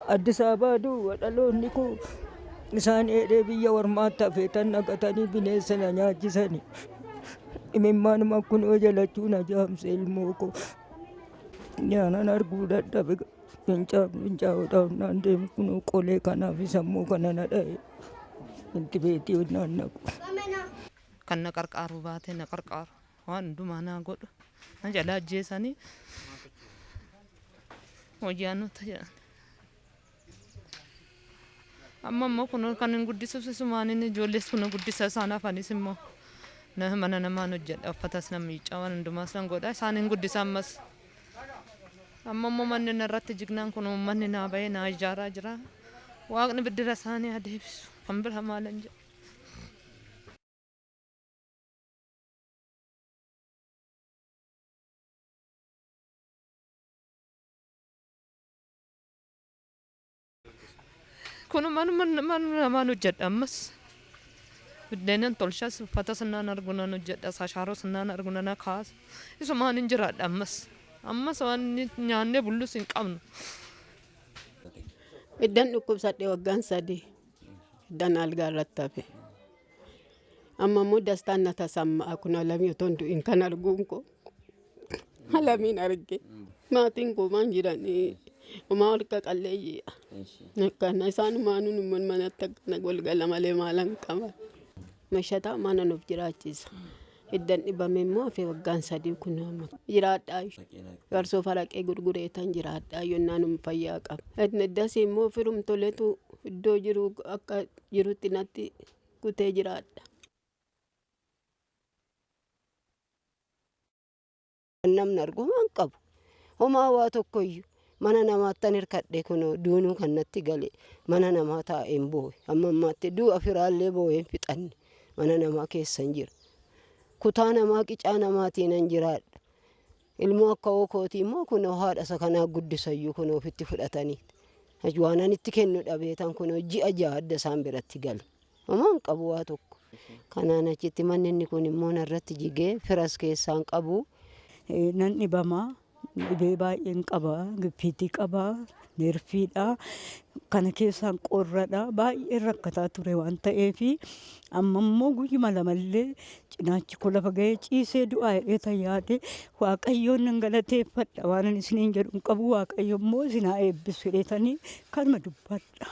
Addis Ababaa duwwa dhaloonni koo isaan dheedhee biyya ormaatti hafeetan naqatanii bineensa na nyaachisani. Imimmaanuma kunoo jalachuu na jaamse ilmoo koo. Nyaanan arguu dadhabe fincaan fincaa'uudhaaf naan deemu kunoo qolee kanaaf sammuu kana na dha'e. Inti beetii naan naqu. Kan na qarqaaru baate na qarqaaru waan hundumaa naa godhu na jalaa ajjeesanii wayyaanota jedhan. Amma immoo kun kan hin guddisuuf isumaan inni ijoollees kun guddisa isaan hafanis immoo mana namaan hojjedha, uffatas nan miicca, waan hundumaas nan godha, isaan hin guddisa ammas. Amma immoo manni irratti jignaan kun uummanni naa bahee naa ijaaraa jira. Waaqni biddira isaanii haa deebisu. Kan bira maalan jedha. Kun manuma namaan hojjedha ammas. Biddeenan tolchas, uffata sinnaan argu nan hojjedha, ashaaroo sinnaan argu nan kaasa. Isumaan hin jiraadha ammas. Ammas waan nyaannee bullus hin qabnu. Iddan dhukkubsadhe waggaan 3 iddan algaa irratti hafe. Amma immoo dastaan na tasamma'a kun alamii otoo hin du'in kan arguun koo. Alamiin arge. Maatiin koo maan jiranii homaa harka qalleeyyiidha. Akkana isaanumaanuu numman manatti akkana golgala malee maalan qaba. Mashataa mana nuuf jiraachisa. Iddan dhibame immoo hafe waggaan 3 kun amma jiraadhaa. Farsoo faraqee gurgureetan jiraadhaa yonnaan fayyaa qaba. Iddasii immoo firum toletu iddoo jiru akka jirutti natti kutee jiraadha. Namni argu homaa hin qabu. Homaa waa tokkoyyuu mana namaattan hirkadhe kunoo duunuu kan natti gale mana namaa taa'een boo'e. Amma ammaatti du'a firaallee boo'ee hin fixanne mana namaa keessan jira. Kutaa namaa qicaa namaatiinan jiraadha. Ilmoo akka kootii immoo kunoo haadha isa kanaa guddisayyuu kunoo ofitti fudhatanii. Waanan itti kennu dhabeetan kunoo ji'a 6 adda isaan biratti gale. Homaa hin qabu waa tokko. Kanaan achitti manni inni kun immoo narratti jigee firas keessaan qabu. Nan dhibama. Dhibee baay'een qaba. Giffiitii qaba. Neerfiidha. Kana keessaan qorradha. Baay'een rakkataa ture waan ta'eef amma immoo guyyuma lamallee cinaachi koo lafa ga'ee ciisee du'aa jedhee yaade Waaqayyoon nan galateeffadha. Waan ani isiniin jedhu hin qabu. Waaqayyo immoo isin haa eebbisu jedheetanii kanuma dubbadha.